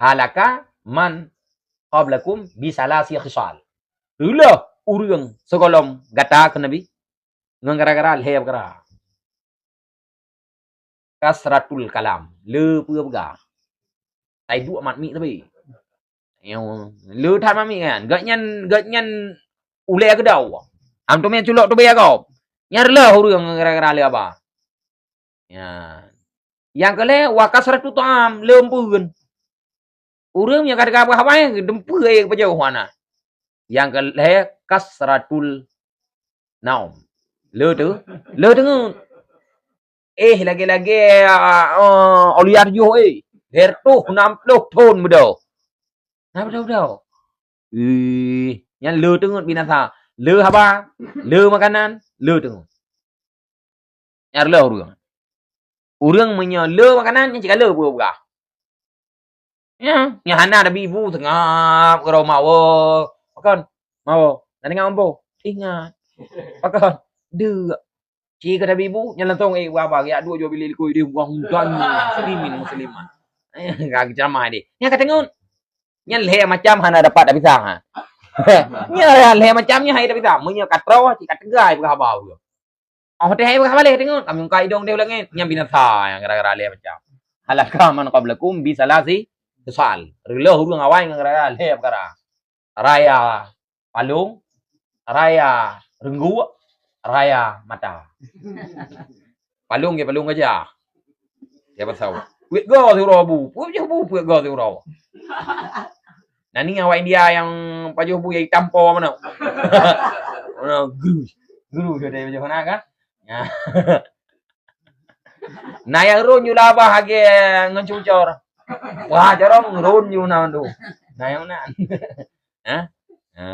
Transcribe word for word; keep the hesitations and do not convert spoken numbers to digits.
Halaka man qablakum bi salasi khisal. Reuloh ureuëng sigohlom gata kheun Nabi ngon gara-gara lhée peukara. Kasratul kalam, le peue peugah. Tai duek mat miek tapi. Nyoe, le that mat miek kan. Gobnyan, gobnyan ulée keudau. Am teumé culok tubé gob. Nyan reuloh ureuëng gara-gara le haba. Ya. Nyang keu lhée wa kasratu ta'am, le eumpeuen. Ureuëng nyang ka teuka beuhaba, dumpeue aie geupajoh hana. Nyang keu lhée kasratul naum. Le teu, le teungeut. Eh, lagée-lagée, ah, oh, Aulia Tujoh, eh. Lhée reutôh nam ploh thon beudôh. Na beudôh-beudôh. Ih, nyan le teungeut binasa. Le haba, le makanan, le teungeut. Nyan reuloh ureuëng. Ureuëng meunyoe le makanan, nyan cit ka le peue peugah. Nyan, nyan hana tabi ibu seungab keudroe mawoe. Pakon? Mawoe. Na deungoe ambo? Ingat. Pakon? Deuk. Ci ka tabi ibu, nyan langsong, eh, waba, geujak duek jua bilék likot deh, wah, hujan, muslimin, muslimat. Eh, ka geuceramah deh. Nyan ka teungeut. Nyan lhée macam hana dapat tapisah, ha. Nyan lhée macam nyan hai tapisah. Meunyoe ka troh, cit ka teuga ai peugah haba. Oh, teuh hai peugah haba lé teungeut. Kami ungkai idong deh u langét. Nyan binasa nyang gara-gara lhée macam. Halaka man qablakum bi salasi khisal. Reuloh ureuëng awai ngon gara-gara lhée peukara. Raya palong, raya reungguek, raya mata. Palong ke palong gajah. Dia pasau. Puet go siuroe bu. Puet je bu, puet go siuroe. Nani awak India nyang pajoh bu nyang itam po mana? Mana guru. Guru dia pajoh mana kan? Ya. Na nyang rhôn yue laba hagée ngon cucor. Wah, jarong rhôn yue na tu. Na nyang nan. Ha? Ha.